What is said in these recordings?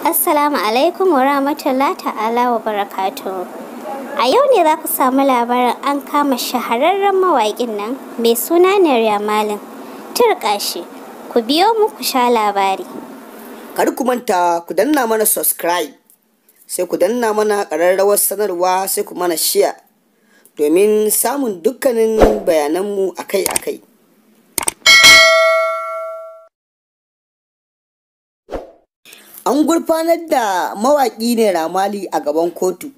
Assalamu alaikum wa rahmatullahi ta'ala wa barakatuhu. A yau ne za ku samu labarin an kama shahararren mawaƙin nan mai suna Naira Marley. Turƙashi, ku biyo mu ku sha labari. Kar ku manta ku danna mana subscribe, sai ku danna mana ƙararrawar sanarwa, sai ku mana share domin samun dukkanin bayananmu akai-akai. An gurfanar da mawaƙi Naira Marley a gaban kotu,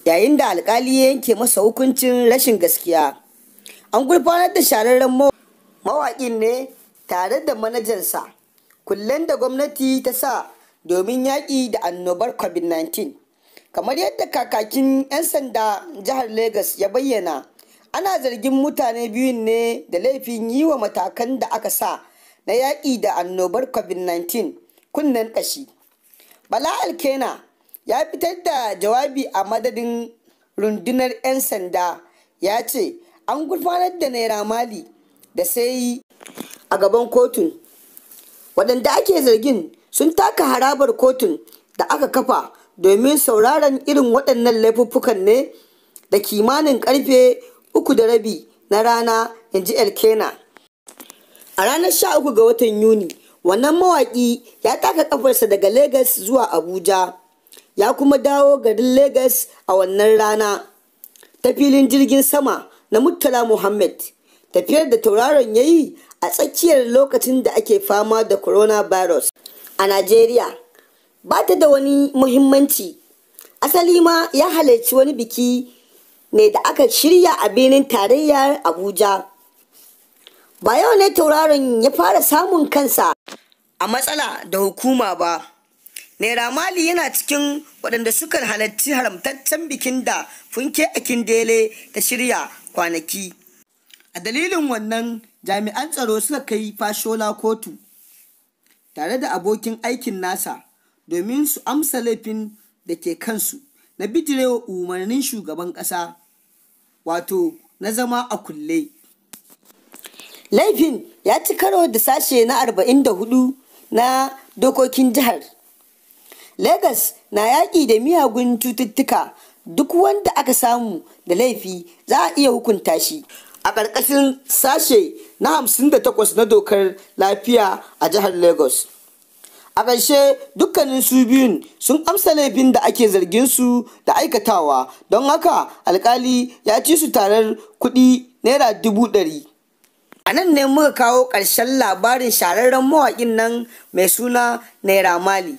yayin da alƙali ya yanke masa hukuncin rashin gaskiya. An gurfanar da shahararren mawaƙin ne tare da manajansa, kullen da gwamnati ta sa domin yaƙi da annobar COVID-19. Kamar yadda kakakin 'yan sanda jihar Legas ya bayyana, ana zargin mutane biyun ne da laifin yi wa matakan da aka sa na yaƙi da annobar COVID-19 kunnen ƙashi. Bala Alkena ya fitar da jawabi a madadin rundunar 'yan sanda, ya ce an gurfanar da Naira Marley da sai a gaban kotun. Waɗanda ake zargin sun taka harabar kotun da aka kafa domin sauraron irin waɗannan laifuffukan ne da kimanin karfe 3:30 na rana, inji Elkena. A ranar 13 ga watan Yuni, wannan mawaƙi ya taka ƙafarsa daga Legas zuwa Abuja, ya kuma dawo garin Legas a wannan rana ta filin jirgin sama na Murtala Muhammed. Tafiyar da tauraron ya yi a tsakiyar lokacin da ake fama da coronavirus a Najeriya ba ta da wani muhimmanci. Asali ma ya halarci wani biki ne da aka shirya a birnin tarayyar Abuja. Ba yau ne tauraron ya fara samun kansa a matsala da hukuma ba. Naira Marley yana cikin waɗanda suka halarci haramtaccen bikin da Funke Akindele ta shirya kwanaki. A dalilin wannan, jami'an tsaro suka kai Fashola kotu tare da abokin aikin nasa domin su amsa laifin da ke kansu na bijirewa umarnin shugaban ƙasa, wato na zama a kulle. Laifin ya ci karo da sashe na 44 na dokokin jihar Legas na yaƙi da miyagun cututtuka. Duk wanda aka samu da laifi za a iya hukunta shi a ƙarƙashin sashe na 58 na dokar lafiya a jihar Lagos. A ƙarshe, dukkanin su biyun sun amsa laifin da ake zargin su da aikatawa, don haka alkali ya ci su tarar kuɗi naira 100,000. A nan ne muka kawo ƙarshen labarin shahararren mawaƙin nan mai suna Naira Marley.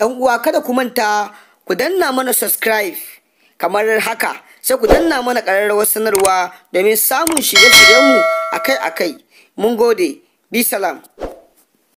‘Yan uwa, kada ku manta ku danna mana subscribe kamar haka, sai ku danna mana ƙararrawar sanarwa domin samun shirye-shiryenmu akai-akai. Mun gode. Bi salam.